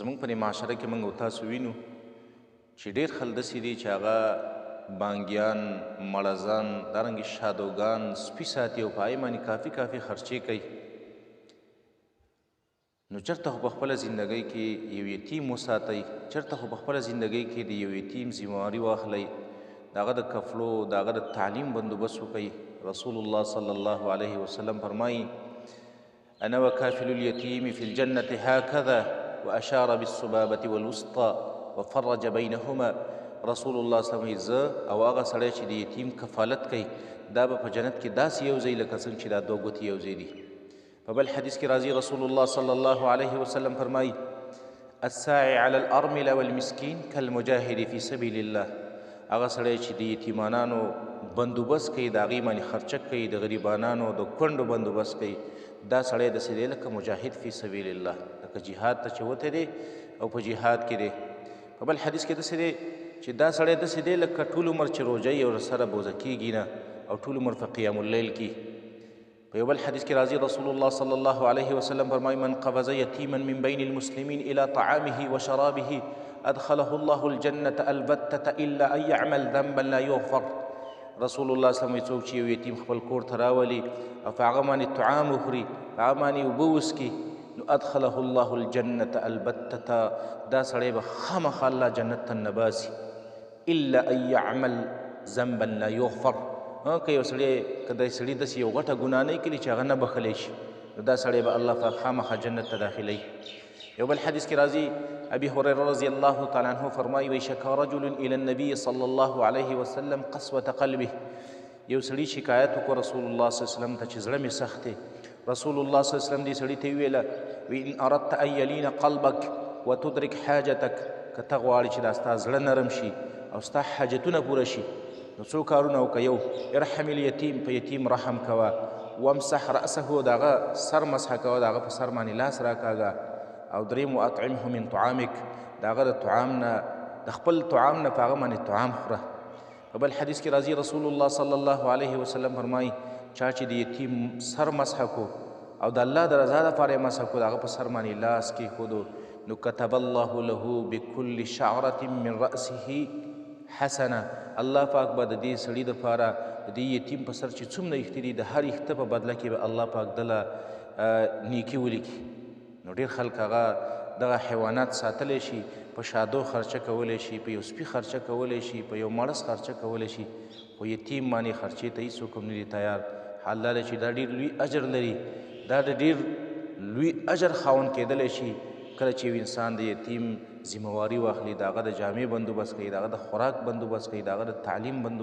زمونږ په دې معاشره کې موږ او تاسو وینو چې ډېر خلک داسې دي چې هغه بانګیان، مړزان، دارنګې شادوګان، سپي ساتي او په هغې باندې کافي کافي خرچې کوي. نو چېرته خو په خپله زندګۍ کې یو یتیم وساتئ، چېرته خو په خپله زندګۍ کې د یو یتیم ذمهواري واخلئ، د هغه د کفلو، د هغه د تعلیم بندوبست وکړئ. رسول الله صلی الله علیه وسلم فرمایي: انا وكافل اليتيم في الجنة هكذا، وأشار بالسبابة والوسطى وفرج بينهما. رسول الله صلی الله علیه وسلم زه او هغه سړی چې د یتیم کفالت کوي دا به په جنت کې داسې یو ځای لکه څنګه چې دا دوه ګوتې یو ځای دي. په بل حدیث کې راځي رسول الله صلی الله علیه وسلم فرمایي: الساعي على الأرملة والمسكين كالمجاهد في سبيل الله. هغه سړی چې د یتیمانانو بندوبست کوي، د هغې باندې خرچه کوي، د غریبانانو د کونډو بندوبست کوي، دا سړی داسې دی لکه مجاهد فی سبیل الله، لکه جهاد ته چې وتی دی او په جهاد کې دی. په بل حدیث کې داسې دی چې دا سړی داسې دی لکه ټول عمر چې روژه یې ورسره بوزه کېږي نه، او ټول عمر په قیام اللیل کې. په یو بل حدیث کې راځي رسول الله صلی الله علیه وسلم فرمایي: من قفز یتیما من بین المسلمین الی طعامه وشرابه ادخله الله الجنة البتة الا ان يعمل ذنبا لا یغفر. رسول الله صلی الله علیه وسلم څوک چې یو یتیم خپل کور ته راولي او په هغه باندې طعام وخوري، په هغه باندې اوبه وڅکي، نو ادخله الله الجنة البتة، دا سړی به خامخا الله جنت ته ننباسي، الا ان يعمل ذنبا لا یغفر. که یو سړی، که د سړي داسې یو غټه ګناه نه کړي چې هغه نه بخښلی شي، نو دا سړی به الله پاک خامخا جنت ته داخلوي. یو بل حدیث کې راځي ابي هريره رضی الله تعالی عنه فرمایي: وی شکا رجل الى النبي صلی الله علیه وسلم قسوة قلبه. یو سړي شکایت وکړ رسول الله صلی الله علیه وسلم ته چې زړه مې سخت دی. رسول الله صلی الله علیه وسلم دې سړي ته وویله: وی ان اردت ان یلین قلبک وتدرک حاجتک، که ته غواړې چې دا ستا زړه نرم شي او ستا حاجتونه پوره شي، نو څو کارونه وکړه. یو، ارحم الیتیم، په یتیم رحم کوه. وامسح رأسه، د هغه سر مسح کوه، د هغه په سر باندې لاس راکاږه. او دریم، واطعمه من طعامک، د هغه د طعام نه، د خپل طعام نه په هغه باندې طعام خوره. په بل حدیث کې راځي رسول الله صلی الله علیه وسلم فرمایي: چا چې د یتیم سر مسح کو او د الله د رضا دپاره یې مسح کو، د هغه په سر باندې لاس کېښودو، نو کتب الله له بكل شعرة من رأسه حسنه. الله پاک به د دې سړي دپاره، د دې یتیم په سر چې څومره ویښته دي، د هر ویښته په بدله کې به الله پاک دله نیکي ولیکي. نو ډېر خلک هغه دغه حیوانات ساتلی شي، په شادو خرچه کولی شي، په یو سپي خرچه کولی شي، په یو مړس خرچه کولی شي، خو یتیم باندې خرچې ته هېڅوک هم نه دي تیار. حال دا دی چې دا ډېر لوی اجر لري، دا د ډېر لوی اجر خاوند کېدلی شي کله چې یو انسان د یتیم ذمهواري واخلي، د هغه د جامې بندوبست کوي، د هغه د خوراک بندوبست کوي، د هغه د تعلیم بندوبست